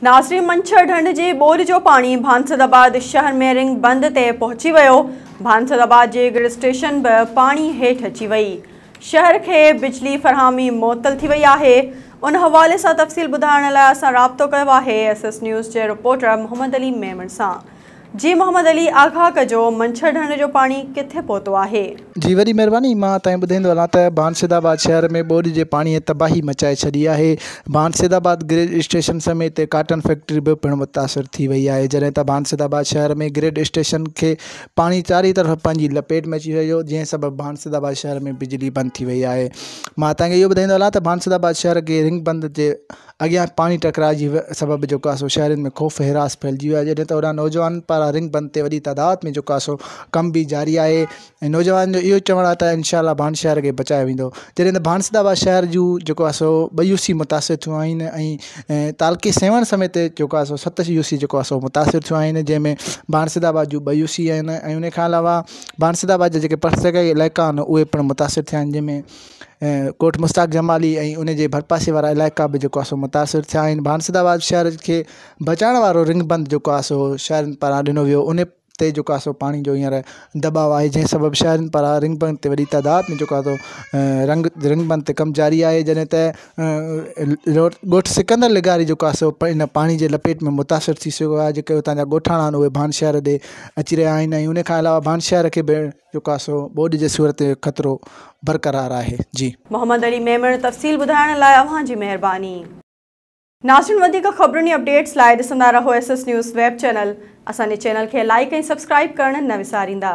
ناظرين منڇر ڍنڍ جي ٻوڏ جو پاڻي ڀانسدآباد شهر ۾ رنگ بند تي پهچي ويو، ڀانسدآباد جي گرڊ اسٽيشن به پاڻي هيٺ اچي وئي، شهر کي بجلي فراهمي معطل ٿي وئي آهي، ان حوالي سان تفصيل ٻڌائڻ لاء اسان رابطو ڪيو آهي ايس ايس نيوز جي رپورٽر محمد علي ميمڻ سان، جي محمد علي آگاهه ڪجو منڇر ڍنڍ جو پاڻي ڪٿي پهتو آهي؟ جي وڏي مهرباني مان تائين ٻڌائيندو هلان ته ڀان سيد آباد شهر ۾ ٻوڏ جي پاڻي تباهي مچائي ڇڏي آهي ڀان سيد آباد گريڊ اسٽيشن سميت ڪاٽن فيڪٽري به پڻ متاثر ٿي وئي آهي جڏهن ته ڀان سيد آباد شهر ۾ گريڊ اسٽيشن کي پاڻي چارئي طرف پنهنجي لپيٽ ۾ اچي ويو جنهن سبب ڀان سيد آباد شهر ۾ بجلي بند ٿي وئي آهي مان تائين اهو ٻڌائيندو هلان ته ڀان سيد آباد شهر کي رنگ بند جي اڳيان پاڻي ٽڪراء جي سبب جيڪو آهي سو شهرين ۾ خوف هراس ڦهلجي ويو آهي جڏهن ته هوڏانهن نوجوانن پاران رنگ بند تي وڏي تعداد ۾ جيڪو آهي سو ڪم به جاري آهي ۽ نوجوانن جو اهو چوڻ آهي ته انشاء الله ڀان شهر کي بچايو ويندو جڏهن ته ڀان سيد آباد شهر جون جيڪو آهي سو ٻه يو سي متاثر ٿيون آهن ۽ تعلقي سيوهڻ سميت جيڪو آهي سو ست يو سي جيڪو آهي سو متاثر ٿيون آهن جنهن ۾ ڀان سيد آباد جون ٻه يو سي آهن ۽ ان کان علاوه ڀان سيد آباد جا جيڪي پرسگاهي علائقا آهن اهي پڻ متاثر ٿيا آهن جنهن ۾ ڳوٺ مشتاق جمالي ۽ ان جي ڀرپاسي وارا علائقا به جيڪو آهي سو متاثر ٿيا آهن ڀانسد آباد شهر کي بچائڻ وارو رنگ بند جيڪو آهي سو شهرين پاران ڏنو ويو ان تي جيڪو آهي سو پاڻي جو هينئر دٻاء آهي جنهن سبب شهرين پاران رنگ بند تي وڏي تعداد ۾ جيڪو آهي سو رنگ رنگ بند تي ڪم جاري آهي جڏهن ته ڳوٺ سڪندر لغاري جيڪو آهي سو ان پاڻي جي لپيٽ ۾ متاثر ٿي سگهيو آهي جيڪي اتان جا ڳوٺاڻا آهن اهي ڀان شهر ڏي اچي رهيا آهن ۽ ان کان علاوه ڀان شهر کي به جيڪو آهي سو ٻوڏ جي صورت ۾ خطرو برقرار آهي جي. محمد علي ميمڻ تفصيل ٻڌائڻ لاء اوهان جي مهرباني. ناظرين وڌيڪ خبرن ۽ اپڊيٽس لاء ڏسندا رهو S S news web channel اسان جي چينل کي لائيڪ ۽ سبسڪرائيب ڪرڻ نه وساريندا.